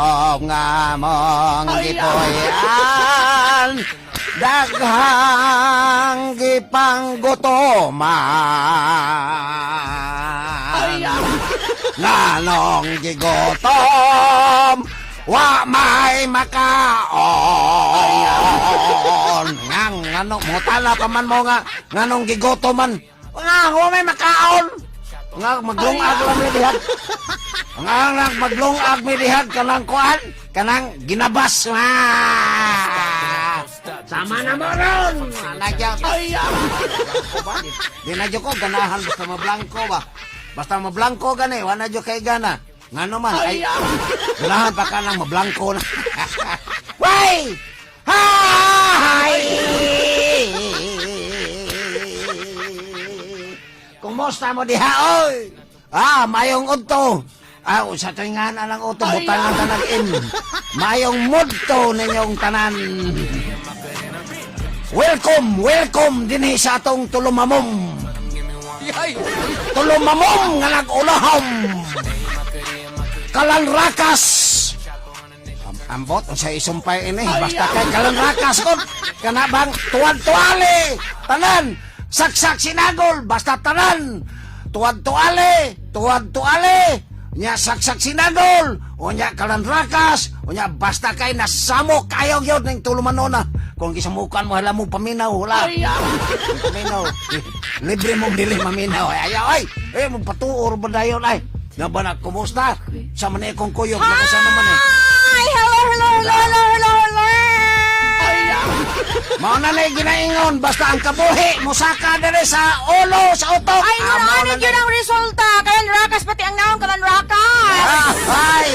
Hayop nga mong gipuy-an, daghang gipanggutoman. Nganong gigutom, wa may makaon. Ngang ngano mutala pa man mo nga nganong gigutom man. Nga wa may makaon. Nga maglungag lang mi diha. Nga nga maglungag mi diha kanang kuan, kanang ginabas. Ah! Sama na mo ron. Nagya. Di na jud ko ganahan basta mablangko ba. Basta mablangko gani, wala jud kay gana. Ngano man ay ganahan pa ka nang mablangko na. Way! Hi! Kumusta mo diha oy? Ah, mayong udto. Ah, sa tingan ang uto, butang ang tanan in. Mayong mudto ninyong tanan. Welcome, welcome dinhi sa atong tulumamom. Tulumamom nga nag-ulahom. Kalanrakas. Ambot unsa isumpay ini, basta kay kalanrakas kon kana bang tuwad-tuali tanan, saksak sinagol, basta tanan tuwad-tuali, tuwad-tuali nya, saksak sinagol, unya kalanrakas, unya basta kay nasamok kayo gyud ning tulumanona. Kung gisamukan mo, hala mo paminaw, wala paminaw, libre mo dili maminaw. Ay ay ay, mo patuor ba dayon ay nga ba na? Kumusta sa man akong kuyog, makasama naman eh. Hi! Hello, hello, hello, hello, hello, hello! Mao na na'y ginaingon, basta ang kabuhi, musaka dere sa ulo, sa utok. Ay, Ah, mao ano na yun ang resulta? Kalan rakas pati ang naong kalan rakas. Ah, ay!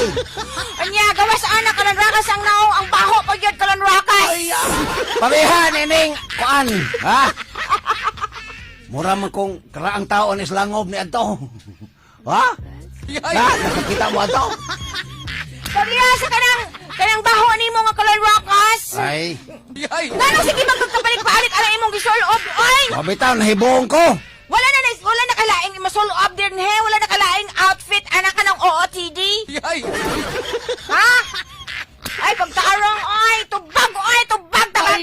Anya, gawas ana kalan rakas ang naong, ang baho pag yun kalan rakas. Parehan ining kuan, ha? Mura man kung karaang tao ni Langob ni adto. Ha? Ha? Nakakita mo adto? Pareha sa kanang baho nimo nga kalan rakas. Ay, Ngano sige magkabalik-balik ang imong gisulob? Ay! mabitaw nahibuong ko. Wala na kalaing masulob din he, wala na kalaing outfit anak ka ng OOTD. Ha? Ay, pagtarong ay, tubag ay, tubag tabag.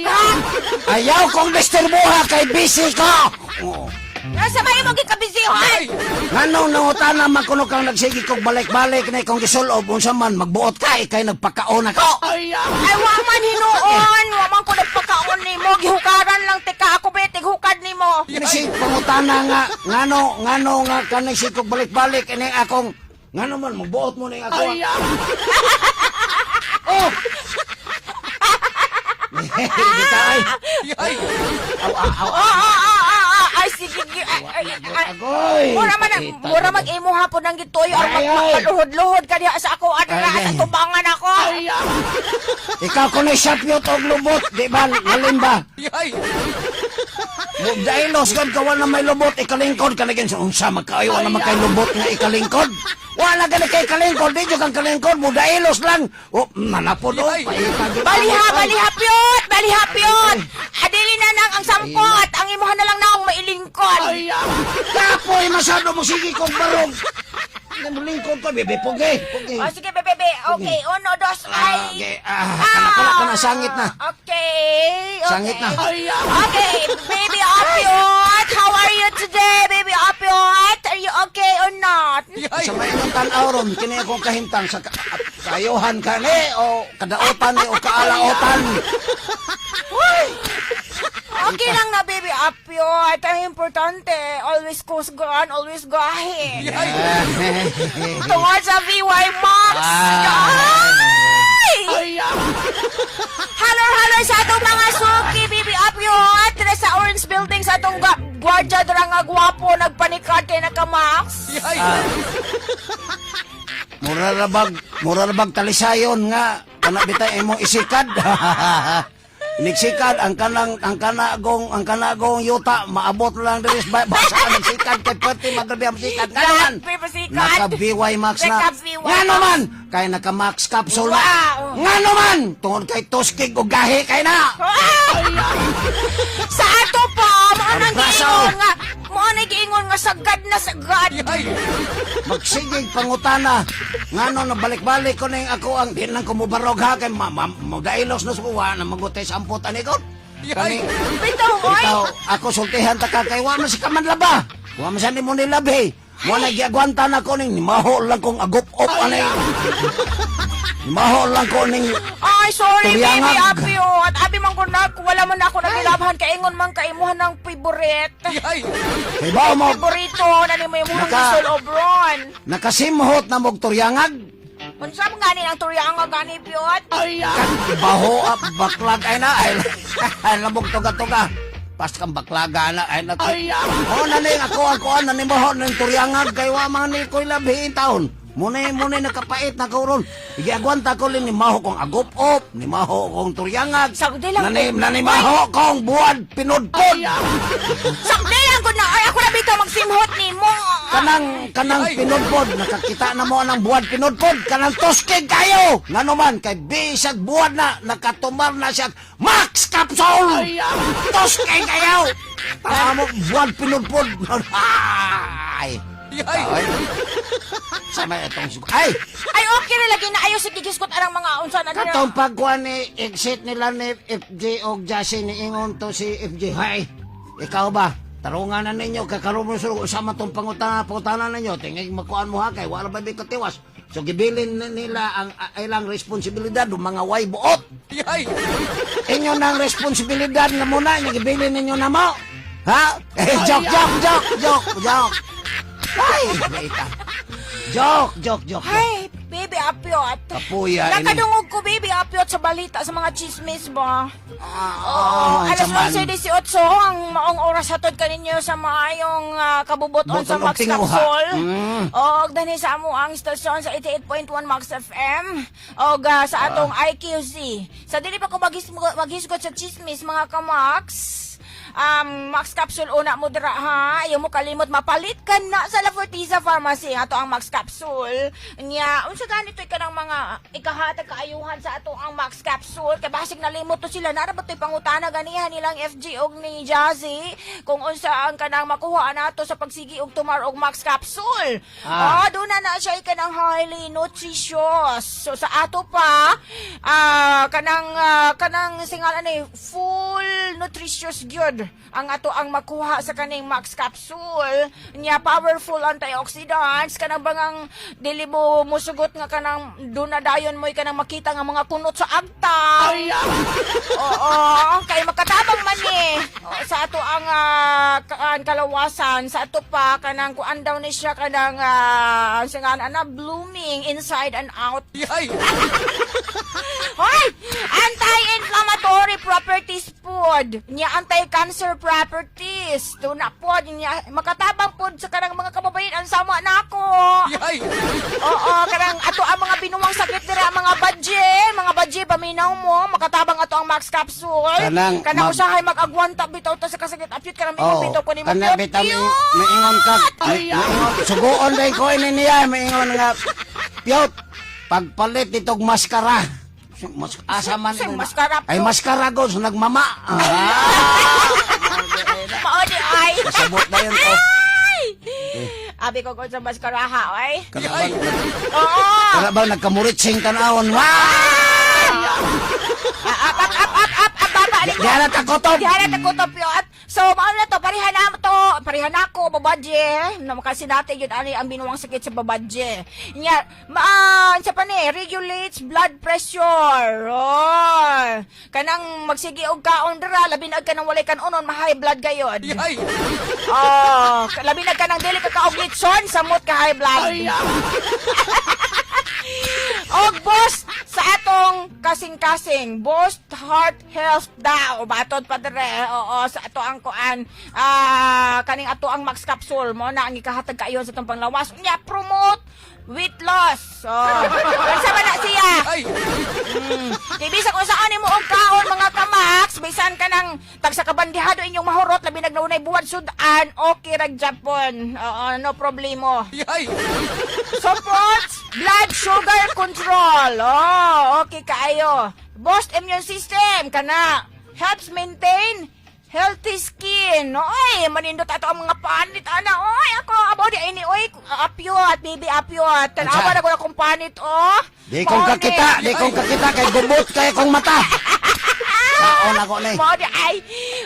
Ayaw kong disturbuha kay busy ko. Oo. Nasa may imong gikabisihan. Nganong nangutana man kuno kang nagsige kog balik-balik na ikong gisulob, unsa man magbuot ka ikay nagpakaon ako. Ay, wa man hinuon, wa man ko nagpakaon nimo, gihukaran lang tika ako be tighukad nimo. Kini si pangutana nga ngano ngano nga kanay si kog balik-balik ini akong ngano man magbuot mo ning ako. Oh. Di ay. Aw aw aw. Oh, oh, oh, oh, oh, ay sige, ay, ay, ay. Agoy. Mura man mura mag imo hapon ang gituyo aron Ay, ay. magluhod-luhod ka diha sa ako adra Ay, sa ay. tubangan ako. Ikaw ko ni sapyot og lubot, di ba? Lalim ba? Mo dailos gud ka wala may lubot ikalingkod ka lagi sa unsa magkaayo wala man kay lubot nga ikalingkod. Wala gani kay kalingkod, di jud kang kalingkod mo dailos lang. Oh, manapod oh. Paita. Baliha, baliha pyot, baliha pyot. Adili na nang ang sangkot, ang imuha na lang naong mailingkod. Kapoy masyado mo sige kog barog. Lingkod ko, bebe, pugi, pugi. Oh, sige, bebe, bebe. Okay, uno, dos, ay. Okay, ah, kana kana kana sangit na. Okay, okay. Sangit na. Okay, Baby Apyot, how are you today, Baby Apyot? Are you okay or not? Sa may imong tan-aw ron, kini akong kahimtang sa kaayuhan ka ni o kadaotan ni o kaalaotan. Okay lang na, Baby Apyot. Ang importante, always kusgan, always gahi. Tungod sa VY Max. Ay! Halor, halor sa atong mga suki, Baby Apyot. Dire sa Orange Building sa atong gwardya dira nga gwapo, nagpanikad kay naka-max. Mura rabag talisayon nga kana bitay imong isikad. Nigsikad ang kanang ang kanagong yuta maabot lang diri sa basa nagsikad kay pwerte magrabi ang sikad, ngano man pasikat. Naka BY Max na. Naka BY Ngano man kay naka Max capsule na. Ngano man tungod kay tuskig og gahi kay na. Sa ato pa, mao nang Ang braso. giingon nga, mao na giingon nga sagad na sagad. Magsigig pangutana. Ngano na balik-balik ko ning ako ang di lang ko mubarog ha kay ma, ma, modailos na suwa na magutay sa ampot ani ko. Kani Bitaw, oy. ikaw ako sultihan ta ka kay wa man si kamanlaba. Wa man sa nimo nilabi. Mo na giagwanta na ko ning maho lang kong agup-op ani. Maho lang ko ning Ay, sorry, baby, Turyangag. abi, oh. At abi man ko na, wala man ako nagilabhan. Kaingon man kaimuhan ng favorite. Kay ba mo Favorito na ni mo imuhang Naka- Sol Obron. nakasimhot na mog turyangag. Unsa man gani ang turyangag gani, Piyot? Baho up baklag ay na ay, ay lamog tuga-tuga. Pas kang baklaga na ay na. Oh na ning ako ang kuan na ni mo ning turyangag kay wa man ni koy labi taon. Muna muna nakapait na kauron. Igiagwanta ko ni maho kong agup-op, ni maho kong turyangag. Sagdi lang. Nani, nani maho kong buwad pinudpod. Sakdi lang ko na. Ay, ako na bitaw magsimhot ni mo. Kanang kanang pinudpod nakakita na mo ang buwad pinudpod kanang tuskig kayo ngano man kay bisag buwad na nakatumar na siya Max Capsule tuskig kayo tama mo buwad pinudpod. Ay, ay, sama itong ay. Ay, okay na lagi na ayaw sa gigisgot arang mga unsa na nila. Katong pagkuha ni exit nila ni FJ og Jassy ni ingon to si FJ, "Hay, ikaw ba? Tarungan na ninyo, kakaroon mo sulog, usama tong pangutana, pangutana ninyo, tingay makuan mo ha, kay wala ba katiwas." So gibilin na nila ang ilang responsibilidad, ng mga way buot. Inyo nang responsibilidad na muna, inyo gibilin ninyo na mo. Ha? Eh, joke, joke, joke, joke, joke. Ay, baita. Joke, joke, joke, joke. Ay, baby Apyot. Kapuya, ini. Nakadungog ko, baby Apyot, sa balita, sa mga chismis ba? Ah, Oo, alas saman. 11:18 ang maong oras hatod kaninyo sa maayong kabubuton sa Buton og Max tinguha. Capsule. Og dinhi sa amo ang istasyon sa 88.1 Max FM og sa atong IQC. Sa dili pa ko maghisgot sa chismis mga ka-Max. Max Capsule una mo dira ha. Ayaw mo kalimot mapalit ka na sa La Forteza Pharmacy ato ang Max Capsule. Nya, unsa ganito ka ng mga ikahatag kaayuhan sa ato ang Max Capsule kay basig nalimot to sila nara ba to'y pangutana ganihan nilang FG og ni Jazzy kung unsa ang kanang makuha nato sa pagsigi og tumar og Max Capsule. Ah, doon na na siya kanang highly nutritious. So sa ato pa kanang singalan ni full nutritious gyud ang ato ang makuha sa kaning Max Capsule. Nya powerful antioxidants kanang bangang dili mo musugot nga kanang doon na dayon mo kanang makita nga mga kunot sa agta. Oo, kay makatabang man ni. Oo, sa ato ang kalawasan, sa ato pa kanang kuan daw ni siya kanang ang ana blooming inside and out. Hoy! Anti-inflammatory properties pod. Nya anti-cancer properties. Tuna pod nya makatabang pod sa kanang mga kababayen ang sama nako. Oo, kanang ato ang mga binuwang sakit dira mga badye, mga badye paminaw mo, makatabang ato ang Max Capsule. Kanang kanang usahay mag-agwanta bitaw ta sa kasakit apyut kanang Oh, bitaw ko nimo. kana bitaw maingon ka. Maingon suguon day ko ini niya, maingon nga. "Piyot, pagpalit nitog maskara." Mas, asa man Sa imong maskara, Ay Piyot. maskara go sa nagmama. Ah. Mao di ay. Kasabot na yun ko. Ay! Abi ko kung sa maskara ha, ay. Kana bang, Oo. kana bang nagkamuritsing tanawon? Wah! Ah, up, up, up, up, up, up, baba ni Diyan at ako to. Diyan na ko to, Piyot. So, maano na to, pareha na to, pareha na ako, babadye. Na kasi natin yun, ani ang binuwang sakit sa babadye. Nya, maan, sa pa ni, regulates blood pressure. Oh, kanang magsige og kaon dira, labi na og kanang walay kanunon, ma-high blood gayod. Oh, labi na kanang dili ka kaog litson, samot ka high blood. Og boost sa atong kasing-kasing, boost heart health daw batod pa dire. Oo, sa ato ang kuan kaning ato ang Max Capsule mo na ang ikahatag kaayon sa atong panglawas nya promote weight loss. So, unsa ba na siya? Kay bisan kung saan nimo og kaon mga kamax, bisan ka ng tagsa ka bandihado inyong mahurot labi nagnaunay buwad sudan, okay ra Japon. Oo, no problemo. Supports blood sugar control. Oh, okay kaayo. Boost immune system kana. Helps maintain Healthy skin. Oy, manindot ato ang mga panit ana. Oy, ako abo di ini oy, apyot, baby apyot. Tanawa Unsa? na ko akong panit oh. Di kong Mao ni. kakita, di kong kakita kay gubot kay akong mata. Saon ako ni. Mao di ay.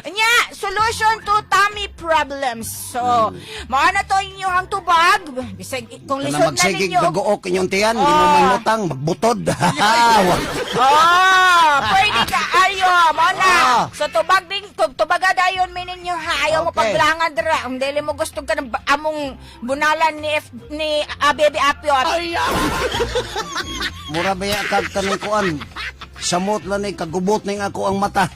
Nya, solution to tummy problems. So, mao na to inyong tubag. Bisag kung Kana lisod na magsigig ninyo. dagook inyong tiyan, di mo Oh. mangutang, magbutod. Oh, pwede ka ayo, mo na. So tubag din, kung tubaga dayon mi ninyo ha. Ayaw mo paglangan dira. Kung dili mo gusto ka ng among bunalan ni F, ni Baby Apyot. Mura ba ya kag kaning kuan? Samot lang ni kagubot ning ako ang mata.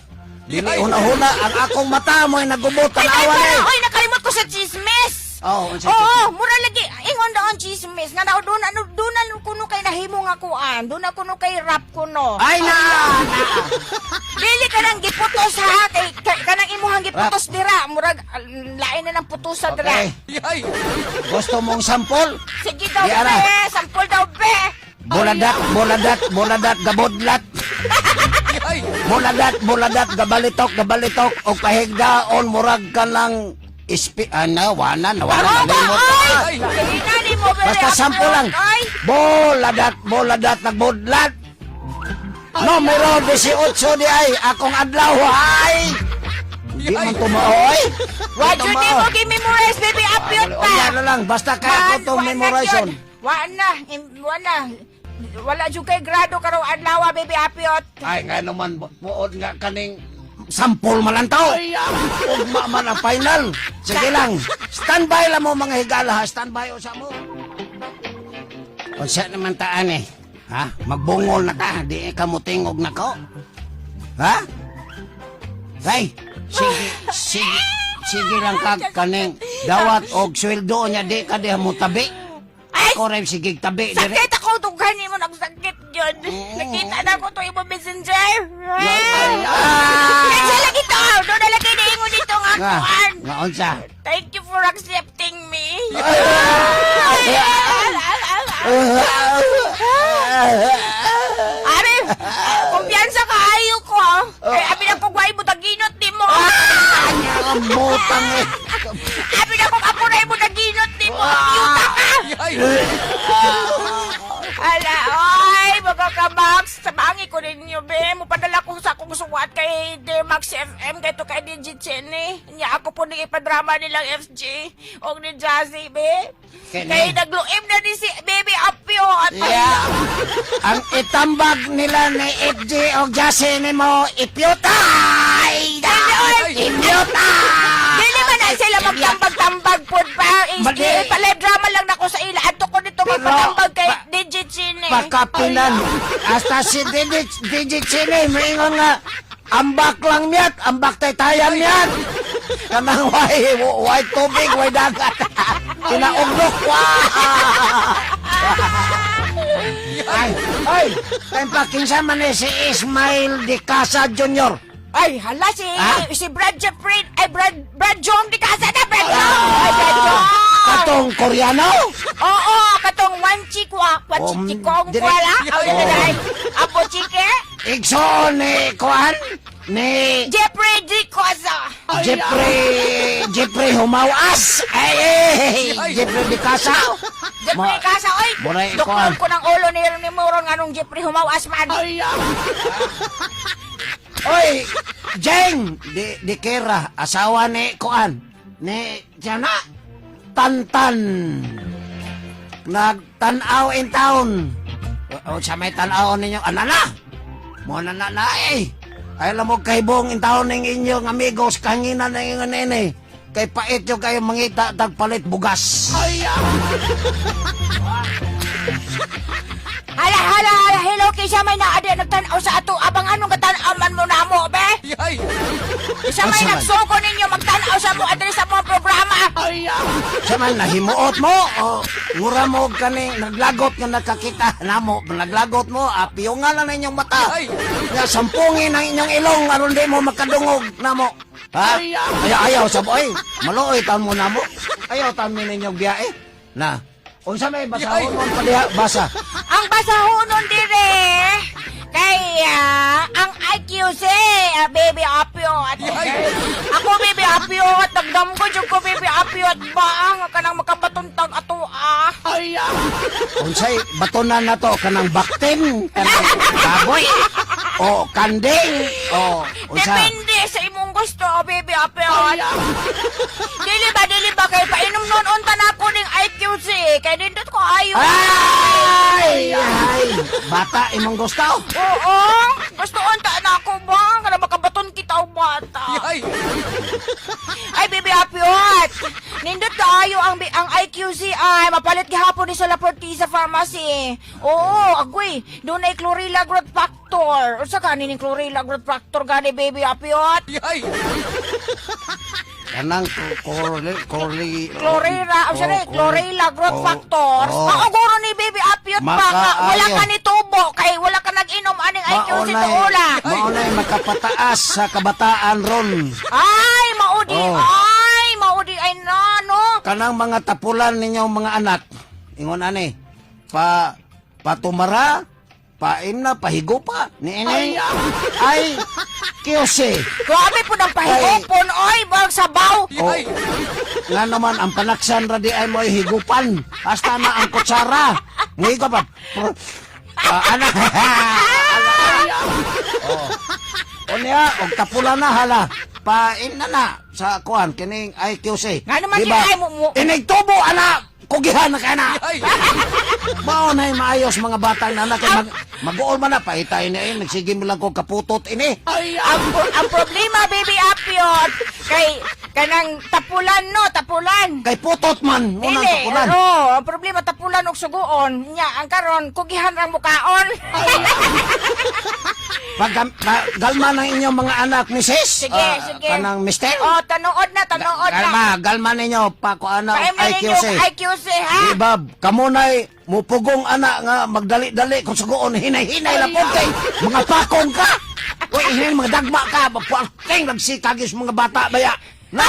Dili huna-huna ang akong mata mo'y nagubot Ay, tan-awa ni. Oy, nakalimot ko sa chismis. Oh, unsa Oo, chismis? mura lagi. Ingon daon chismis. Nga daw doon, ano, doon na kuno kay nahimo nga kuan. Doon na kuno kay rap kuno. Ay na! Dili ka nang giputos ha. Kay kanang imuhang giputos dira. Murag, lain na ng putusa dira. Okay. Gusto mong sampol? Sige daw, Di ara. be. Sampol daw, be. Buladat, buladat, buladat, gabudlat. Buladat, buladat, gabalitok, gabalitok. O pahigdaon, murag ka lang ispi... Ano, wana, nawana, Tarong ka, nalimot. oy! Sige na ni mo, bebe. Basta sample lang. Ay! Buladat, buladat, nagbudlat. Numero 18 di ay, akong adlaw, ay! Di man tumaoy. Wa jud ni mo gi-memorize, baby. Apyot pa. Unya na lang, basta kaya ko itong Wa na memorization. jud. Wa na. Wa na. Wala jud kay grado karong adlaw, baby Apyot. Ay, nga naman, buod nga kaning sampol man lang tao. Ugma man ang final. Sige lang, standby lang mo mga higala ha. Standby o sa mo. Unsa naman taan eh. Ha? Magbungol na ka, di ka mutingog na ko. Ha? Ay, sige, sige, sige lang ka kaning dawat og sweldo niya di ka diha mo tabi. Ay! Ako rin sige tabi dire. Sakit ako tughan mo nagsakit yun. Nakita na ko to imo messenger. Ay, ah! Kinsa lagi to? Doon na lagi niingon dito nga Nga, kuan. nga unsa? Thank you for accepting me. Abi, kumpiyansa ka ayo ko. Eh, abi na ko guay mo daginot ni mo. Anya ang butang eh. Abi na ko ako na mo daginot ni mo. Cute ka. Ala, oy, mga ka-Max, sabangi ko ninyo, be. Mupadala ko sa akong suwat kay Dear Max FM, kay to kay DJ Chenny. Nya ako po ni ipadrama nilang FG o ni Jazzy, be. Kini. Kay nagluim na ni si Baby Apio at Yeah. Ang itambag nila ni FG o Jassy ni mo, ipyutay! Ipyutay! Dili man na sila magtambag-tambag po pa. Mali. Pala drama lang nako sa ila. Adto ko nito Pero, magpatambag kay DJ Chenny. Pakapinan. Hasta si DJ, DJ Chine, maingon nga, ambak lang miyat, ambak taytayan miyat. Kanang way tubig, way dagat. Kinaugdok, wah! Ay, ay, time pa kinsa man eh si Ismail de Casa Jr. Ay, hala si Ah? si Brad Jeffrey, ay Brad Brad Jong di kasi na Brad Jong. Ay Brad Jong. Katong Koreano? Oo, katong one chick wa, one chick kong wala. Ay, ay, Apo chike. Igsoon ni Kuan ni Jeffrey Di Cosa. Jeffrey Jeffrey Humawas. Ay, ay, Jeffrey de Casa. Jeffrey Casa, oy. Muray, Doktor kuan. ko ng ulo ni Moron anong Jeffrey Humawas man. Oy, Jeng di Kera, asawa ni Kuan ni Jana Tantan. Nagtanaw in town. O, sa may tanaw ninyo, ana na. Mo na na na eh. Ay alam mo kahibong in town ning inyong amigos kanginan na ingon nene. Kay pait yung kayo mangita tagpalit bugas. Hala, hala, hala, hello kaysa may naa di nagtan-aw sa ato. Abang anong katanaw man mo na mo, be? Isa may Unsa man? nagsuko ninyo magtan-aw sa mo adre sa mga programa. Sa man nahimuot mo o ngura mo kani naglagot nga nakakita namo naglagot mo apiyungan lang na inyong mata. Nga sampungin ang inyong ilong aron di mo makadungog namo. Ha? Ayaw ayaw sa boy. Maluoy taon mo namo. Ayaw taon mi ninyong biyahe. Na. Unsa may basahon mo pa diha basa. Ang basahonon dire kay ang IQC, baby Apio. At ako Unsay batonan na to, kanang baktin, kanang baboy o kanding o unsa? Depende sa imong gusto, baby Apel. Dili ba kay painom noon unta na ako ning IQC kay nindot ko ayo. Ay! Ay! Bata imong gusto? Oo, gusto unta na ako ba? Kana makabaton kita og bata. Ay, baby Apiot! Nindot kaayo ang IQC ay mapalit gihapon ni sa La Portisa Pharmacy. Oo, agoy, dunay Chlorella Growth Factor. Unsa gani ning Chlorella Growth Factor gani, baby Apiot? Kanang corli corli Chlorella, oh, sorry, Chlorella Growth Factor. Oh. Mauguro ni baby Apiot pa nga wala Makaayo. ka ni tubo kay wala ka nag-inom aning IQC tuola. Maunay makapataas sa kabataan ron. Ay, maudi, Oh. ay, maudi ay na, no? Kanang mga tapulan ninyo mga anak, ingon ani, pa patumara, paimna, pahigupa, ni ini ay kiyose. Grabe po ng pahigupon, oy, bang sabaw. O, nga naman, ang panaksan ra di ay mo'y higupan. Hasta na ang kutsara. Ngayon pa. Anak. Oh. O niya, og tapula na hala. Pain na na sa kuan kining IQC. Nga naman Diba? siya, ay, Inigtubo ana, kugihan na ka na. Mao na maayos mga bata na anak kay mag-uol man na pahitay na eh nagsige mo lang ko kaputot ini. Ang problema, baby Apiot, kay kanang tapulan, no, tapulan. Kay putot man mo nang Dili, tapulan. oo, ang problema tapulan og suguon. Nya, ang karon kugihan ang mukaon. Pag galma ng inyong mga anak, misis. Sige, sige. Kanang mister. Oh, tanuod na, tanuod na. Galma, galma ninyo pa ko ana Paim na ninyo IQC. IQC, ha? Di ba, kamo na'y mupugong ana nga magdali-dali kung sugoon hinay-hinay lang po kay mga pakong ka. Uy, hinay mga dagma ka, mapuarting nagsikagis mga bata baya. Na,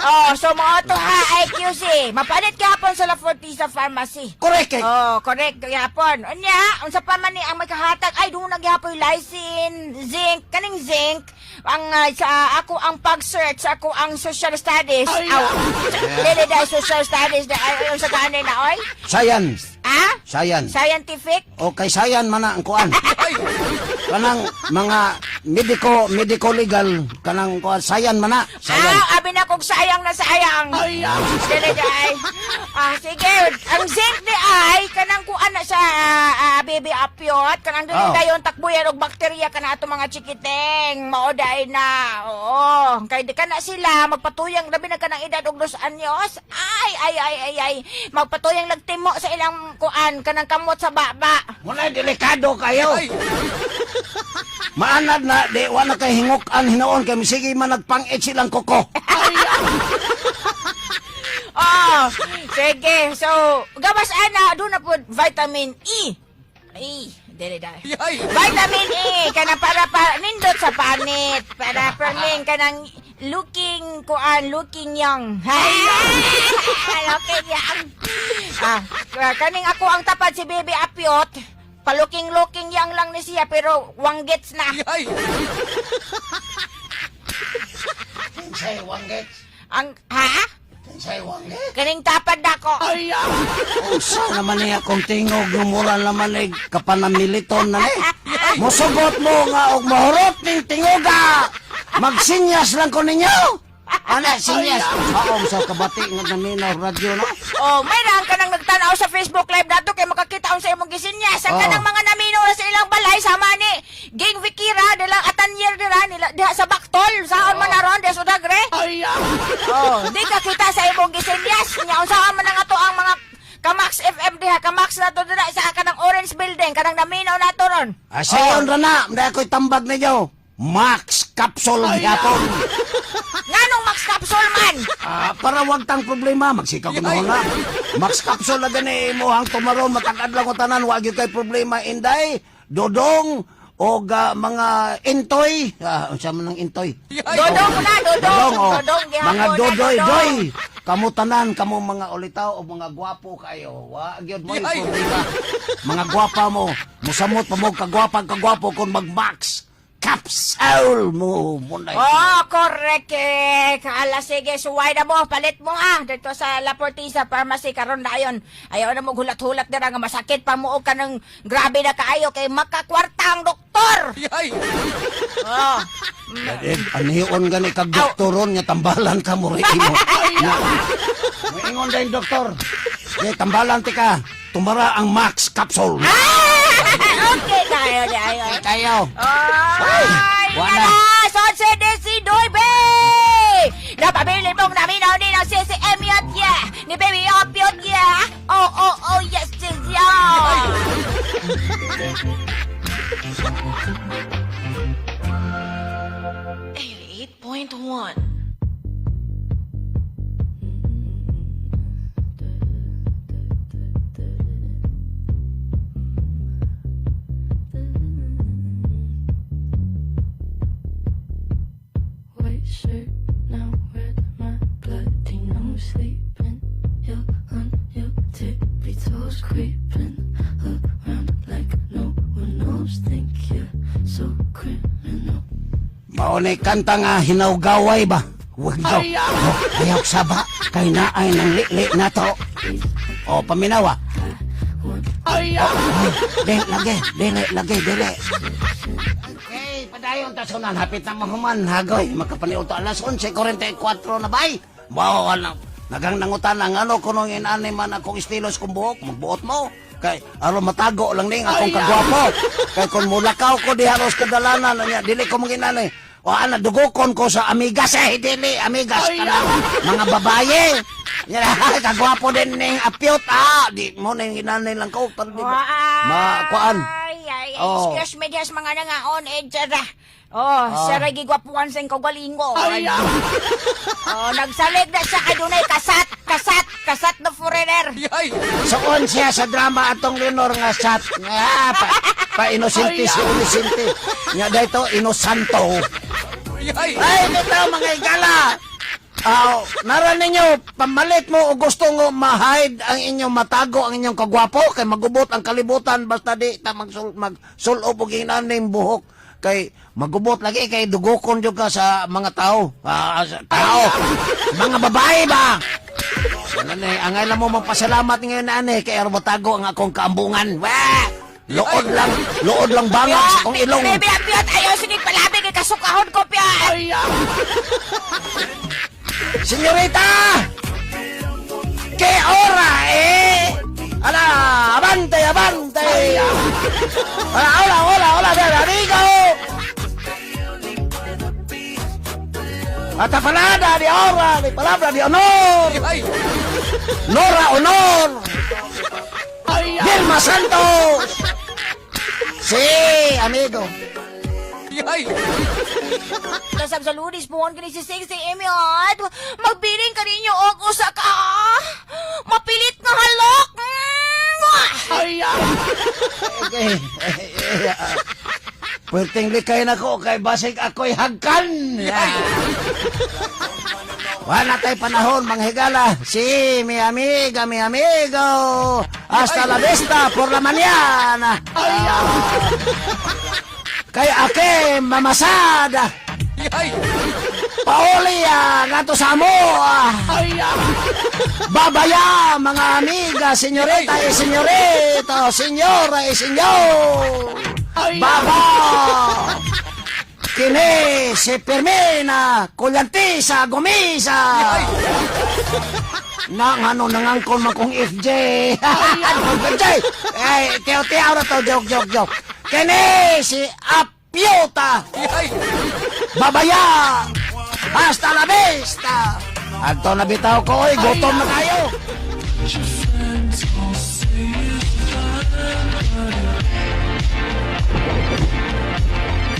Oh, so mga to ha, IQC. Mapalit gihapon sa La Fortisa Pharmacy. Correct eh. Oh, correct gihapon. Unya, unsa pa man ni ang magkahatag ay doon na gihapon lysine, zinc, kaning zinc ang sa ako ang pag-search, ako ang social studies. Aw, dili dahil social studies da ay unsa gani na oy? Science. Ha? Science. Scientific? Okay, sayan man na ang kuan. Kanang mga medico legal kanang kuan sayan man na. Sayan. Ah, abi na kong sayang na sayang. Dili ay. Ah, sige. Ang zinc ni ay kanang kuan na sa baby apyot, kanang dili Oh. dayon takbuyan og bakterya kana ato mga chikiting. Mao day na. Oo, kay di kana sila magpatuyang labi na kanang edad og 2 anyos. Ay ay ay ay ay. Magpatuyang lagtimo sa ilang kuan kanang kamot sa baba. Muna delikado kayo. Maanad na di wa na kay hingok-an hinoon kay misigi man nagpang-it silang koko. Oh, sige. So, gawas ana, doon na po vitamin E. E, dili dai. Vitamin E kana para pa nindot sa panit, para perming kanang looking kuan, looking young. Looking young. Ah, kaning ako ang tapad si Baby Apiot. Palooking looking young lang ni siya pero wanggets na. Kinsay wanggets? Ang ha? Kinsay wanggets? Kaning tapad nako. Unsa naman niya kung tingog mura naman eh kapanamiliton na ni. Musugot mo nga og mahurot ning tingoga. Magsinyas lang ko ninyo. Ana sinyas. Maom sa kabati nga naminaw radyo no. Oh, may rang ka nang nagtanaw sa Facebook Live dato kay makakita sa imong gisinyas. Ang Oh. kanang mga namino na sa ilang balay sama ni Ging Vikira dila Atanyer dira nila diha sa Baktol saon man aron diha sa Dagre. Oh, di ka kita sa imong gisinyas. Nya unsa man ang ato ang mga Kamax FM diha, Kamax na to dira sa kanang Orange Building, kanang naminaw na to ron. Asayon ra na, mday ako'y tambag ninyo. Max Capsule gyapon. Nganong Max Capsule man? Ah, para wag tang problema, magsikaw ko na na. Max Capsule na gani mo hang tumaron matag-adlaw ko tanan wa gyud kay problema inday, dodong og mga intoy. Ah, unsa man ang intoy? Dodong na, dodong. Dodong, oh. Dodong gihapon Mga na, dodoy, dodong. doy. Kamu tanan, kamo mga ulitaw o mga gwapo kayo. Wa gyud mo problema. Mga gwapa mo, musamot pa mo kagwapa kagwapo kon mag-max. Capsule mo mo na. Oh, correct eh. Kaala, sige, suway na mo. Palit mo ha. Dito sa La Portisa Pharmacy, karon na ayon. Ayaw na mo hulat-hulat dira nga masakit pa mo og kanang grabe na kaayo kay makakwarta ang doktor. Oh. Anion gani kag doktoron nga tambalan ka mo rin mo. Na, moingon din doktor. Di tambalan ti ka. Tumara ang Max Capsule. Ah! Okay, tayo, tayo. Kayo. Ay, wala. wala. Son si Doy Be! Napabili mong naminaw ni ng CCM yot ya! Ni Baby Op yot ya! Oh, yes, yeah! 88.1. White shirt now red, my bloody nose sleeping. You're on your tippy toes, creeping around like no one knows. Think you're so criminal. Mao ni kanta nga hinawgaway ba? Wag daw. Oh, ayaw saba. Kay naay nang li na to. O, paminawa. Ay, dili lagi, dili lagi, dili. Okay, padayon ta sunan. Hapit na mahuman. Hagoy, makapaniuto alas 11:44 na bay. Mao na. Nagang nangutan ang ano kunong inani man akong estilos kung buhok, magbuot mo. Kay aron matago lang ning akong kagwapo. Kay kung mulakaw ko di halos kadalanan niya, dili ko manginani. O ana dugokon ko sa amigas eh, dili amigas kanang mga babaye. Nya kagwapo din ning apyot ah, di mo ning inani lang ko pero di ba? Ma kuan. Ay, ay, ay, Oh. excuse me, Diyos, mga nangaon, eh, tara. Oh, sir, ay gigwapuan sa iyong kagalingo. Ay, oh, nagsalig na siya kay dunay kasat, kasat, kasat na foreigner. Soon siya sa drama atong Leonor nga sat nga pa inosente si inosente. Nga dayto inosanto. Ay, bitaw mga igala. Aw, nara ninyo, pamalit mo o gusto nga ma-hide ang inyong matago ang inyong kagwapo kay magubot ang kalibutan basta di ta magsul magsulob og inaning buhok kay magubot lagi kay dugokon jud ka sa mga tao. Ah, sa tao. Mga babae ba? Ano na, angay lang mo magpasalamat ngayon ane kay aron matago ang akong kaambungan. Wah! Lood lang bangag sa akong ilong. Baby, apyot, ayaw, sige, palabi, kay kasukahon ko, piyot. Señorita! ¿Qué hora, eh? ¡Ala! ¡Avante, avante! ¡Hola, hola, hola, hola, mi amigo! ¡Hasta palabra de honra, de palabra de honor! ¡Nora honor! ¡Vilma Santos! Sí, amigo. Kasab sa lunis, buwan ka ni si Sing si Emiot. Magbiling ka ninyo og usa ka. Mapilit nga halok. Mwah! Okay. Pwerteng likay na ko kay basig ako'y hagkan. Wala tay panahon, mga higala. Si, mi amiga, mi amigo. Hasta la vista por la mañana. Kay ake mamasada. Pauli ah, ngato sa amo. Ah. Babaya, mga amiga, senyorita y senyorito, señora y señor. Baba! Kini si Pirmina, Kulyantisa, Gumisa. Nang ano, nangangkon man kong FJ. FJ! Ay, tiyaw-tiyaw na to, joke, joke, joke. Kini si Apiota. Babaya! Hasta la vista! Anto na bitaw ko, oy, gutom na kayo. Friends all say it's fine, but